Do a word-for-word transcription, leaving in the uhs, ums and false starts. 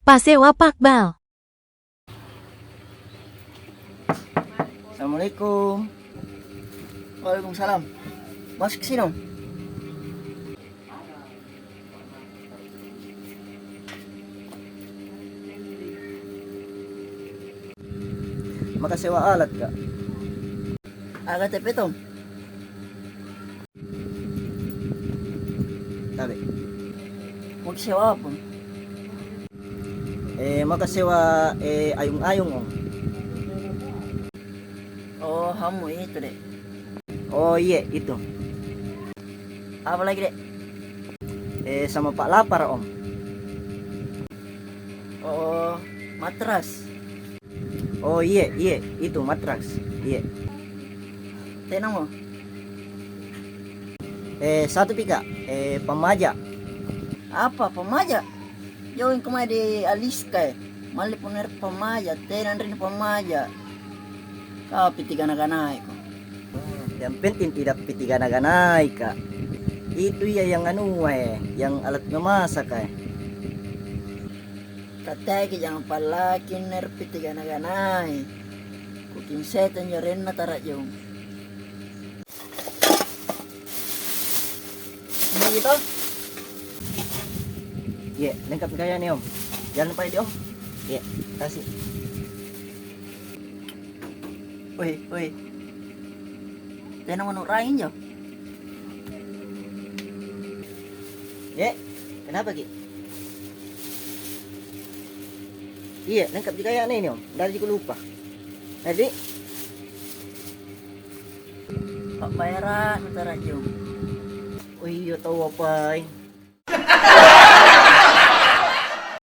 Pasewa Pakbal. Assalamualaikum. Waalaikumsalam. Masuk ke sini, Om. Maka sewa alat ka. Aga tepe tong. Tabe. Mau sewa apa? Eh, maka sewa, eh, ayung-ayung, Om. Oh, hamu itu, dek. Oh, iye, itu. Apa lagi, dek? Eh, sama pak lapar, Om. Oh, matras. Oh, iye, iye, itu matras. Iye. Tena mo? Eh, satu pi ka, eh, pamaja. Apa pamaja? Jauh ko mai di Aliska, eh. Mali puner pamaja, tena rin pamaja. Kau piti gana-ganai ko. Yang penting tidak piti gana-ganai ka. Itu iya yang anu, eh, yang alat memasak, eh. Kataki jangan palakin ner piti gana-ganai. Kuking setan jo renna tarajung. Ini gitu. Iya, lengkap gaya nih, Om. Jangan lupa ya, Om. Iya, kasih. Woi, woi. Tena mau nurain jo. Dek, kenapa ki? Iya, lengkap juga ya nih, Om. Dari juga lupa. Jadi, pak bayaran minta rajung. Oh iya, tahu apa, eh?